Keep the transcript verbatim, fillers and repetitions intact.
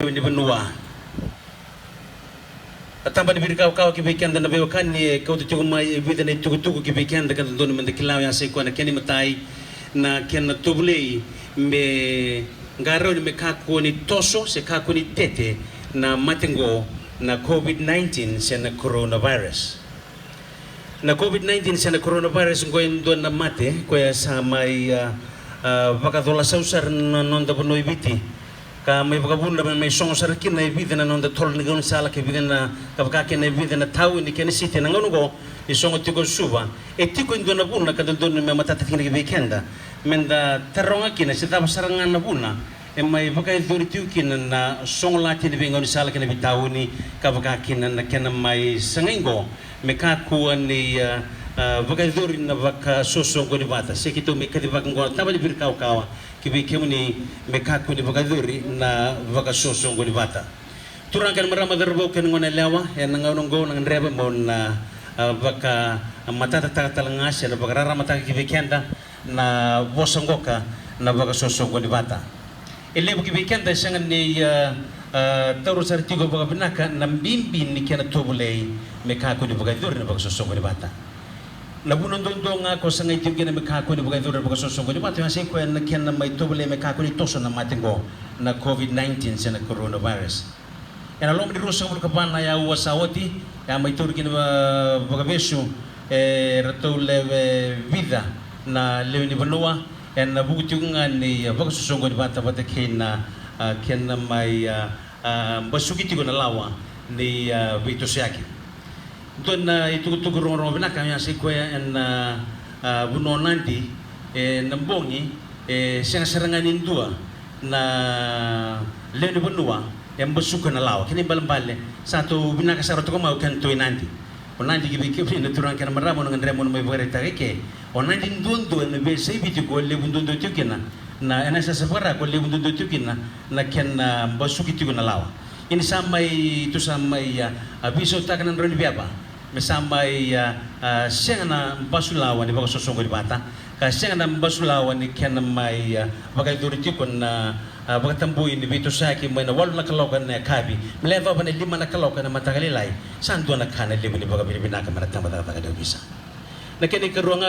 lewe ni vanua. A taba ni virikawakawa ki vei keda na veiwekani e kauta tiko mai e vica na itukutuku ki vei keda ka dodonu meda kila, oya sa i koya na kena imatai na kena tovolei me qarauni me kakua ni toso se kakua ni tete na mate qo na COVID nineteen se na coronavirus. Na COVID nineteen se na coronavirus qo e dua na mate koya sa mai, a, a, vakacola sau sara na noda vanua i Viti. Ka mai vakavuna me mai sogo sara kina e vica na noda tolo ni gaunisala, ke vica na, ka vaka kina e vica na tauni kei na siti ena gauna oqo, ni sogo tiko Suva. E tiko e dua na vuna ka dodonu me matata kina ki vei keda, meda taroga kina se cava sara ga na vuna e mai vakayacori tiko kina na sogo lati ni veigaunisala kei na veitauni, ka vaka kina na kena mai sagai qo me kakua ni, a, a, vakayacori na vakasosoqoni vata. Se keitou mai kacivaka qo na taba ni virikawakawa ki vei kemuni me kakua ni vakayacori na vakasosoqoni vata. Turaga kei na marama, cauravou kei na goneyalewa, ena gauna oqo na gadreva mo na, a, vakamatatataka tale ga se na vakararamataka ki vei keda na vosa qoka na vakasosoqoni vata. E levu ki vei keda e sega ni, a, a, taura sara tiko vakavinaka na bibi ni kena tovolei me kakua ni vakayacori na vakasosoqoni vata. Na vuna duadua ga ko sagai tiko kina me kakua ni vakayacori na vakasosoqoni vata, oya sa i koya na kena mai tovolei me kakua ni toso na mate qo na COVID nineteen se na coronavirus. Ena loma ni ruasagavulu ka va na aua sa oti, e a mai tauri kina va-, vakavesu e ratou lewe vica na lewe ni vanua ena vuku tiko ga ni vakasosoqoni vata, vata kei na, a, kena mai, a, a, basuki tiko na lawa ni, a, veitosoyaki. Dua na itukutuku rogorogo vinaka, oya sa i koya ena, a, vanua o Nadi, ena bogi e sega sara ga ni dua na lewe ni vanua e basuka na lawa. Kena ibalebale, sa tou vinaka sara toka mai o kedatou i Nadi. O Nadi, ki vei kemuni na turaga kei na marama, o na gadreva mo na mai vakaraitaka i ke, o Nadi duadua ena veiyasai Viti ko levu duadua tiko kina na, ena yasayasa vaka-Ra ko levu duadua tiko kina na kena basuki tiko na lawa. Ia ni sa mai, tou sa mai, a, a, veisautaka na drau ni veva me sa mai, a, a, sega na basu lawa ni vakasosoqoni vata, ka sega na basu lawa ni kena mai, a, vakayacori tiko na, a, vakatabui ni veitosoyaki mai na walu na kaloko ena yakavi me lai yacova na lima na kaloko ena mataka lailai. Sa dua na ka na levu ni vakavinavinaka mai na tabacakacaka ni ovisa. Na kena ikarua ga,